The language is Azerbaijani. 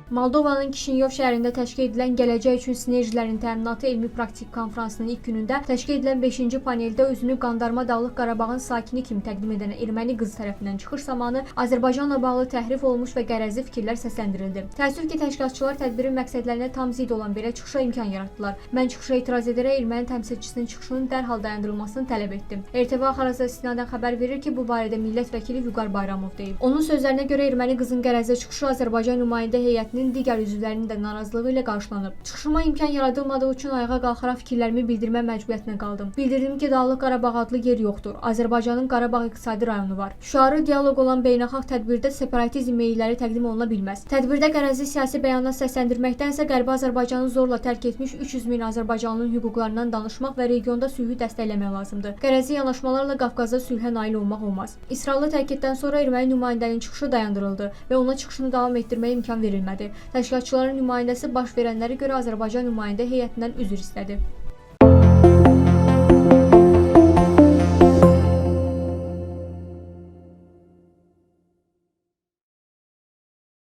Moldovanın Kişinyov şəhərində təşkil edilən Gələcək üçün sinerjilərin təminatı elmi praktik konfransının ilk günündə təşkil edilən 5-ci paneldə özünü Qandarma Dağlıq Qarabağın sakini kimi təqdim edən erməni qızı tərəfindən çıxış zamanı Azərbaycanla bağlı təhrif olunmuş və qərəzli fikirlər səsləndirildi. Təəssüf ki, təşkilatçılar tədbirin məqsədlərinə tam zidd olan belə çıxışa imkan yaratdılar. Mən çıxışa etiraz edərək erməni təmsilçisinin çıxışının dərhal dayandırılmasını tələb etdim. RTV Axaraza istinadən xəbər verir ki, bu barədə millət vəkili Vüqar Bayramov deyib. Onun sözlərinə görə erməni qızın qərəzli çıxışı Azərbaycan nümayəndə heyətinin digər üzvlərinin də narazılığı ilə qarşılanıb. Çıxışıma imkan yaradılmadığı üçün ayağa qalxaraq fikirlərimi bildirmə məcburiyyətinə qaldım. Bildirdim ki, Dağlıq Qarabağ adlı yer yoxdur. Azərbaycanın Qarabağ iqtisadi rayonu var. Şüarı dialoq olan beynəlxalq tədbirdə separatizm meyilləri təqdim oluna bilməz. Tədbirdə qərəzli siyasi bəyanat səsləndirməkdənsə Qərbi Azərbaycanı zorla tərk etmiş 300 min azərbaycanlının hüquqlarından danışmaq və regionda sülhü dəstəkləmək lazımdır. Qərəzli yanaşmalarla Qafqazda sülhə nail olmaq olmaz. İsrarlı təkiddən sonra erməni nümayəndənin çıxışı dayandırıldı və ona çıxışını davam etdirməyə imkan verilmədi. Təşkilatçıların nümayəndəsi baş verənlərə görə Azərbaycan nümayəndə heyətindən üzr istədi.